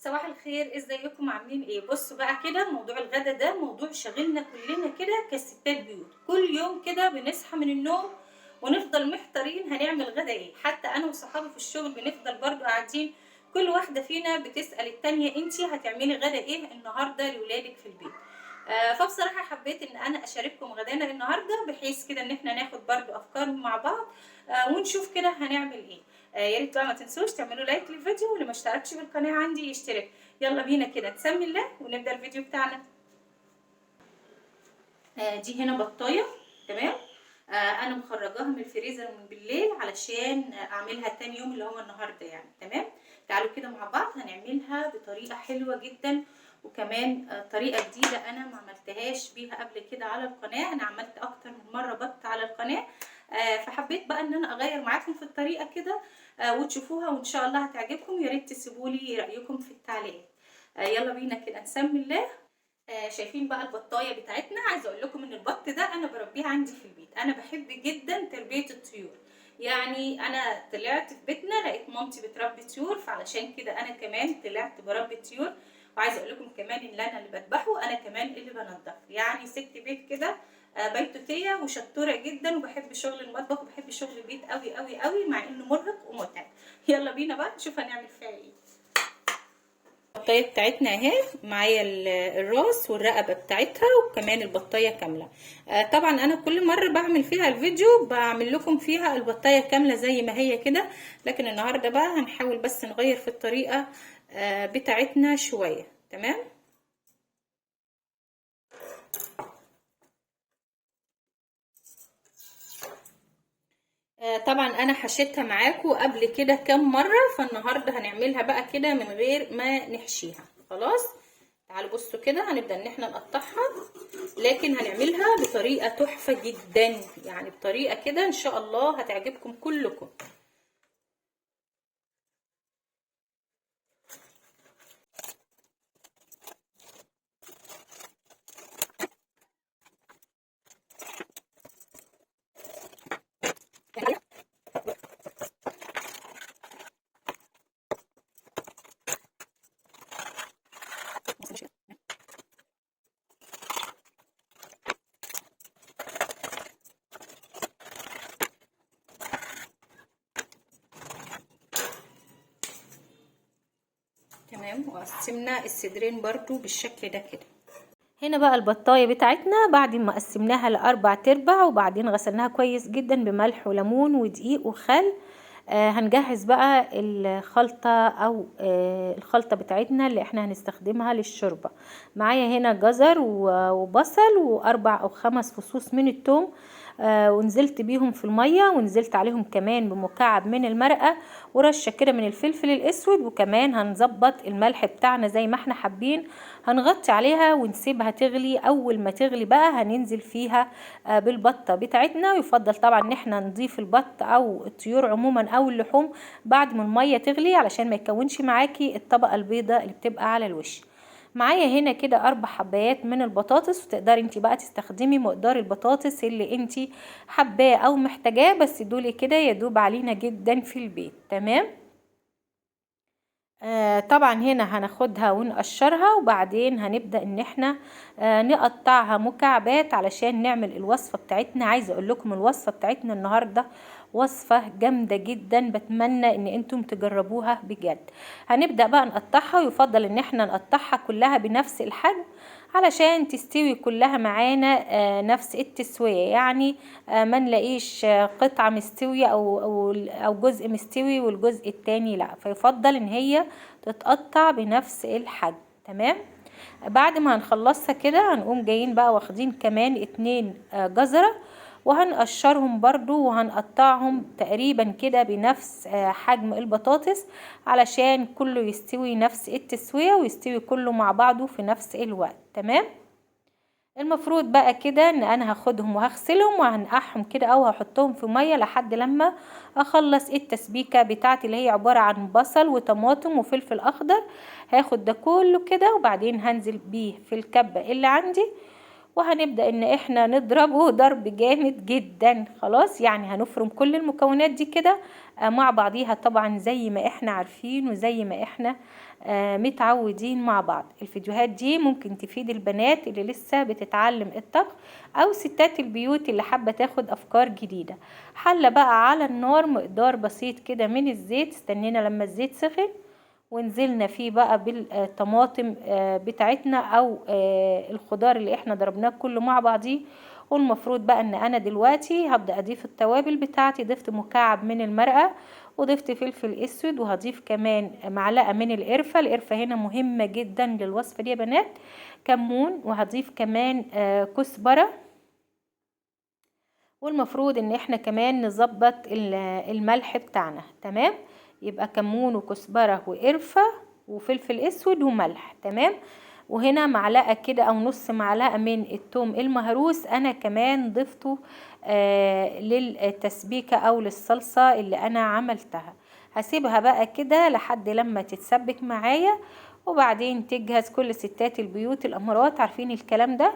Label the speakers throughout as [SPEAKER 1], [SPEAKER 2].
[SPEAKER 1] صباح الخير، ازيكم عاملين ايه؟ بصوا بقى كده، موضوع الغدا ده موضوع شاغلنا كلنا كده كستات بيوت. كل يوم كده بنصحى من النوم ونفضل محتارين هنعمل غدا ايه. حتى انا وصحابي في الشغل بنفضل برضو قاعدين كل واحدة فينا بتسأل التانية انتي هتعملي غدا ايه النهارده لولادك في البيت. فبصراحة حبيت ان انا اشارككم غدانا النهارده، بحيث كده ان احنا ناخد برضو افكار مع بعض ونشوف كده هنعمل ايه. يا ريت بقى ما تنسوش تعملوا like للفيديو، واللي ما اشتركش في القناة عندي يشترك. يلا بينا كده نسمي الله ونبدا الفيديو بتاعنا. دي هنا بطايه، تمام. انا مخرجاها من الفريزر من بالليل علشان اعملها تاني يوم اللي هو النهارده يعني، تمام. تعالوا كده مع بعض هنعملها بطريقة حلوة جدا، وكمان طريقه جديدة انا ما عملتهاش بيها قبل كده على القناة. انا عملت اكتر من مرة بط على القناة، فحبيت بقى ان انا اغير معاكم في الطريقة كده وتشوفوها وان شاء الله هتعجبكم. يا ريت تسيبوا لي رايكم في التعليقات. يلا بينا كده نسمي الله. شايفين بقى البطايه بتاعتنا. عايزه اقول لكم ان البط ده انا بربيه عندي في البيت. انا بحب جدا تربيه الطيور، يعني انا طلعت في بيتنا لقيت مامتي بتربي طيور، فعلشان كده انا كمان طلعت بربي طيور. وعايزه اقول لكم كمان ان انا اللي بذبحه، انا كمان اللي بنضفه، يعني ست بيت كده بيتوتيه وشطوره جدا، وبحب شغل المطبخ وبحب شغل البيت قوي قوي قوي، مع انه مرهق ومتعب. يلا بينا بقى نشوف هنعمل فيها ايه. البطايه بتاعتنا اهي، معايا الراس والرقبة بتاعتها وكمان البطايه كاملة. طبعا انا كل مرة بعمل فيها الفيديو بعمل لكم فيها البطايه كاملة زي ما هي كده، لكن النهارده بقى هنحاول بس نغير في الطريقة بتاعتنا شوية، تمام. طبعا انا حشيتها معاكم قبل كده كام مرة، فالنهارده هنعملها بقى كده من غير ما نحشيها. خلاص تعالوا بصوا كده، هنبدا ان احنا نقطعها، لكن هنعملها بطريقة تحفة جدا، يعني بطريقة كده ان شاء الله هتعجبكم كلكم. تمام، وقسمنا الصدرين برضو بالشكل ده كده. هنا بقى البطايه بتاعتنا بعد ما قسمناها لاربع ارباع، وبعدين غسلناها كويس جدا بملح وليمون ودقيق وخل. هنجهز بقى الخلطة او الخلطة بتاعتنا اللي احنا هنستخدمها للشوربه. معايا هنا جزر وبصل واربع او 5 فصوص من الثوم، ونزلت بيهم في المية، ونزلت عليهم كمان بمكعب من المرقه ورشه كده من الفلفل الاسود، وكمان هنظبط الملح بتاعنا زي ما احنا حابين. هنغطي عليها ونسيبها تغلي. اول ما تغلي بقى هننزل فيها بالبطه بتاعتنا. ويفضل طبعا ان احنا نضيف البط او الطيور عموما او اللحوم بعد ما المية تغلي، علشان ما يكونش معاكي الطبقة البيضاء اللي بتبقى على الوش. معايا هنا كده 4 حبايات من البطاطس، وتقدري انتي بقى تستخدمي مقدار البطاطس اللي انتي حباه او محتاجاه، بس دول كده يدوب علينا جدا في البيت، تمام. طبعا هنا هناخدها ونقشرها، وبعدين هنبدأ ان احنا نقطعها مكعبات علشان نعمل الوصفة بتاعتنا. عايزة اقول لكم الوصفة بتاعتنا النهاردة وصفة جامدة جدا، بتمنى ان انتم تجربوها بجد. هنبدأ بقى نقطعها، ويفضل ان احنا نقطعها كلها بنفس الحجم علشان تستوي كلها معانا نفس التسوية، يعني ما نلاقيش قطعة مستوية أو جزء مستوي والجزء التاني لا، فيفضل ان هي تتقطع بنفس الحجم، تمام. بعد ما هنخلصها كده هنقوم جايين بقى واخدين كمان 2 جزرة، وهنقشرهم برضو وهنقطعهم تقريبا كده بنفس حجم البطاطس علشان كله يستوي نفس التسوية ويستوي كله مع بعضه في نفس الوقت، تمام. المفروض بقى كده ان انا هاخدهم وهغسلهم وهنقعهم كده او هحطهم في مية لحد لما اخلص التسبيكه بتاعتي اللي هي عبارة عن بصل وطماطم وفلفل اخضر. هاخد ده كله كده وبعدين هنزل بيه في الكبه اللي عندي، وهنبدأ ان احنا نضربه ضرب جامد جدا. خلاص يعني هنفرم كل المكونات دي كده مع بعضيها، طبعا زي ما احنا عارفين وزي ما احنا متعودين مع بعض. الفيديوهات دي ممكن تفيد البنات اللي لسه بتتعلم الطبخ او ستات البيوت اللي حابة تاخد افكار جديدة. حلة بقى على النار مقدار بسيط كده من الزيت، استنينا لما الزيت سخن ونزلنا فيه بقى بالطماطم بتاعتنا او الخضار اللي احنا ضربناه كله مع بعضيه. والمفروض بقى ان انا دلوقتي هبدأ اضيف التوابل بتاعتي. ضفت مكعب من المرقة وضفت فلفل اسود، وهضيف كمان معلقة من القرفة. القرفة هنا مهمة جدا للوصفة دي يا بنات. كمون، وهضيف كمان كزبرة. والمفروض ان احنا كمان نظبط الملح بتاعنا. تمام، يبقى كمون وكزبرة وقرفة وفلفل اسود وملح. تمام، وهنا معلقة كده او نص معلقة من التوم المهروس انا كمان ضفته للتسبيكة او للصلصة اللي انا عملتها. هسيبها بقى كده لحد لما تتسبك معايا وبعدين تجهز. كل ستات البيوت الامارات عارفين الكلام ده.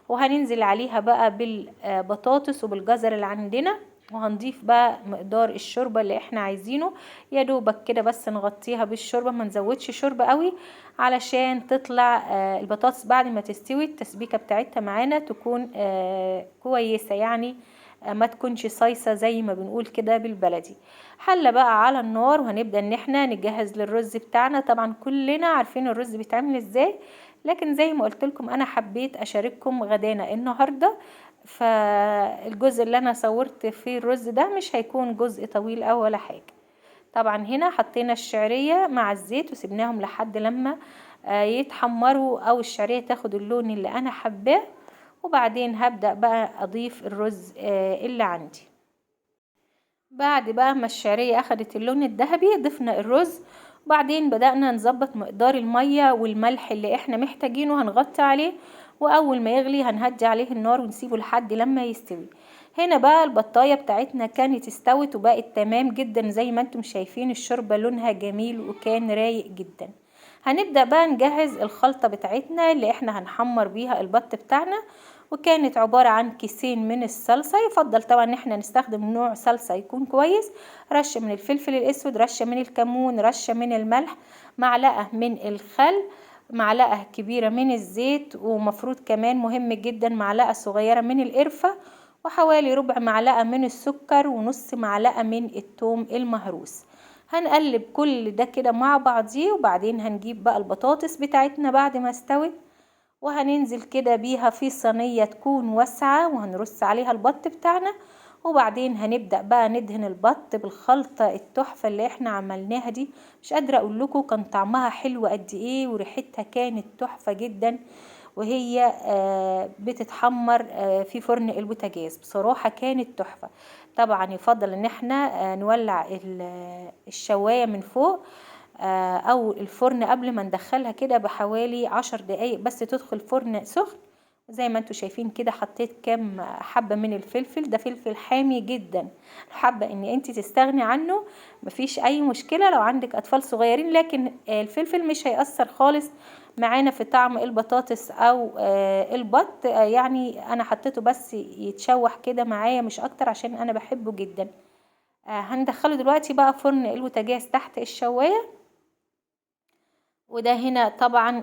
[SPEAKER 1] وهننزل عليها بقى بالبطاطس وبالجزر اللي عندنا، وهنضيف بقى مقدار الشوربة اللي احنا عايزينه، يا دوبك كده بس نغطيها بالشوربة، ما نزودش شوربة قوي علشان تطلع البطاطس بعد ما تستوي التسبيكة بتاعتها معانا تكون كويسة، يعني ما تكونش صيصة زي ما بنقول كده بالبلدي. حلة بقى على النار، وهنبدأ ان احنا نجهز للرز بتاعنا. طبعا كلنا عارفين الرز بيتعمل ازاي، لكن زي ما قلت لكم انا حبيت اشارككم غدانا النهاردة، فالجزء اللي انا صورت فيه الرز ده مش هيكون جزء طويل او ولا حاجة. طبعا هنا حطينا الشعرية مع الزيت وسبناهم لحد لما يتحمروا او الشعرية تاخد اللون اللي انا حباه، وبعدين هبدأ بقى اضيف الرز اللي عندي. بعد بقى ما الشعرية اخدت اللون الذهبي ضفنا الرز، وبعدين بدأنا نظبط مقدار المية والملح اللي احنا محتاجينه، هنغطي عليه، واول ما يغلي هنهدي عليه النار ونسيبه لحد لما يستوي. هنا بقى البطاية بتاعتنا كانت استوت وبقت تمام جدا زي ما انتم شايفين، الشوربة لونها جميل وكان رايق جدا. هنبدأ بقى نجهز الخلطة بتاعتنا اللي احنا هنحمر بيها البط بتاعنا، وكانت عبارة عن كيسين من الصلصة. يفضل طبعا ان احنا نستخدم نوع صلصة يكون كويس، رشة من الفلفل الاسود، رشة من الكمون، رشة من الملح، معلقة من الخل، معلقة كبيرة من الزيت، ومفروض كمان مهم جدا معلقة صغيرة من القرفة، وحوالي ربع معلقة من السكر، ونص معلقة من التوم المهروس. هنقلب كل ده كده مع بعضيه، وبعدين هنجيب بقى البطاطس بتاعتنا بعد ما استوت، وهننزل كده بيها في صينية تكون واسعة، وهنرص عليها البط بتاعنا، وبعدين هنبدأ بقى ندهن البط بالخلطة التحفة اللي احنا عملناها دي. مش قادرة اقول لكم كان طعمها حلو قد ايه، وريحتها كانت تحفة جدا وهي بتتحمر في فرن البوتاجاز، بصراحة كانت تحفة. طبعا يفضل ان احنا نولع الشواية من فوق او الفرن قبل ما ندخلها كده بحوالي 10 دقايق بس تدخل فرن سخن. زي ما انتوا شايفين كده حطيت كام حبة من الفلفل، ده فلفل حامي جدا، حابة ان انت تستغني عنه مفيش اي مشكلة لو عندك اطفال صغيرين، لكن الفلفل مش هيأثر خالص معانا في طعم البطاطس او البط، يعني انا حطيته بس يتشوح كده معايا مش اكتر عشان انا بحبه جدا. هندخله دلوقتي بقى فرن البوتاجاز تحت الشواية، وده هنا طبعا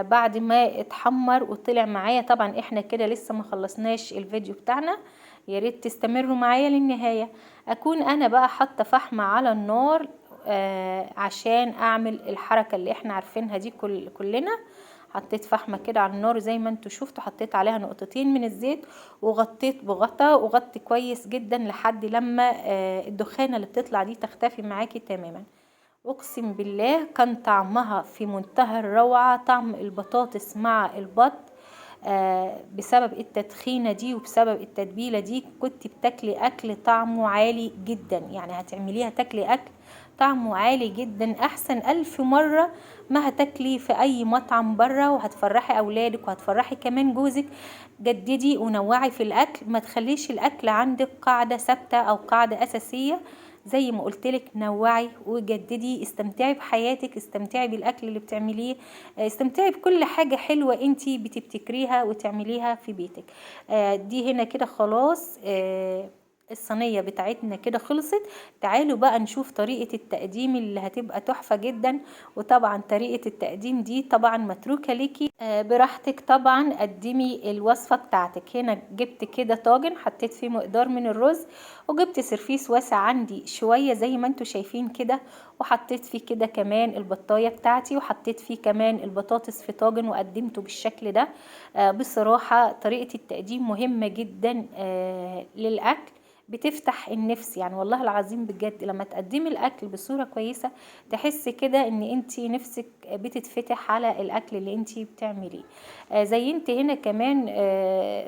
[SPEAKER 1] بعد ما اتحمر وطلع معايا. طبعا احنا كده لسه ما خلصناش الفيديو بتاعنا، يا ريت تستمروا معايا للنهاية. اكون انا بقى حاطه فحمة على النار عشان اعمل الحركة اللي احنا عارفينها دي كلنا. حطيت فحمة كده على النار زي ما انتوا شفتوا، حطيت عليها نقطتين من الزيت وغطيت بغطا، وغطي كويس جدا لحد لما الدخانة اللي بتطلع دي تختفي معاكي تماما. اقسم بالله كان طعمها في منتهى الروعة، طعم البطاطس مع البط بسبب التدخينة دي وبسبب التتبيلة دي كنت بتاكلي اكل طعمه عالي جدا، يعني هتعمليها تاكلي اكل طعمه عالي جدا احسن 1000 مرة ما هتاكلي في اي مطعم برا، وهتفرحي اولادك وهتفرحي كمان جوزك. جددي ونوعي في الاكل، ما تخليش الاكل عندك قاعدة ثابتة او قاعدة اساسية، زي ما قلتلك نوعي وجددي، استمتعي بحياتك، استمتعي بالاكل اللي بتعمليه، استمتعي بكل حاجة حلوة انتي بتبتكريها وتعمليها في بيتك. دي هنا كده خلاص، الصينية بتاعتنا كده خلصت. تعالوا بقى نشوف طريقة التقديم اللي هتبقى تحفة جدا. وطبعا طريقة التقديم دي طبعا متروكة ليكي، براحتك طبعا قدمي الوصفة بتاعتك. هنا جبت كده طاجن حطيت فيه مقدار من الرز، وجبت سرفيس واسع عندي شوية زي ما انتوا شايفين كده، وحطيت فيه كده كمان البطاية بتاعتي، وحطيت فيه كمان البطاطس في طاجن وقدمته بالشكل ده. بصراحة طريقة التقديم مهمة جدا للأكل، بتفتح النفس يعني والله العظيم بجد. لما تقدمي الاكل بصورة كويسة تحسي كده ان انتي نفسك بتتفتح على الاكل اللي انتي بتعمليه. زينت هنا كمان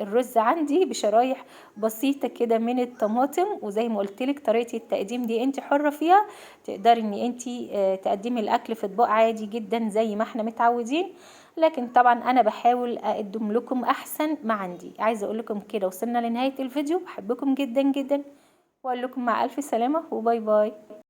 [SPEAKER 1] الرز عندي بشرايح بسيطة كده من الطماطم. وزي ما قلتلك طريقة التقديم دي انتي حرة فيها، تقدري ان انتي تقدمي الاكل في اطباق عادي جدا زي ما احنا متعودين، لكن طبعا انا بحاول اقدم لكم احسن ما عندي. عايزه اقول لكم كده وصلنا لنهاية الفيديو، بحبكم جدا جدا، واقول لكم مع الف سلامه و bye bye.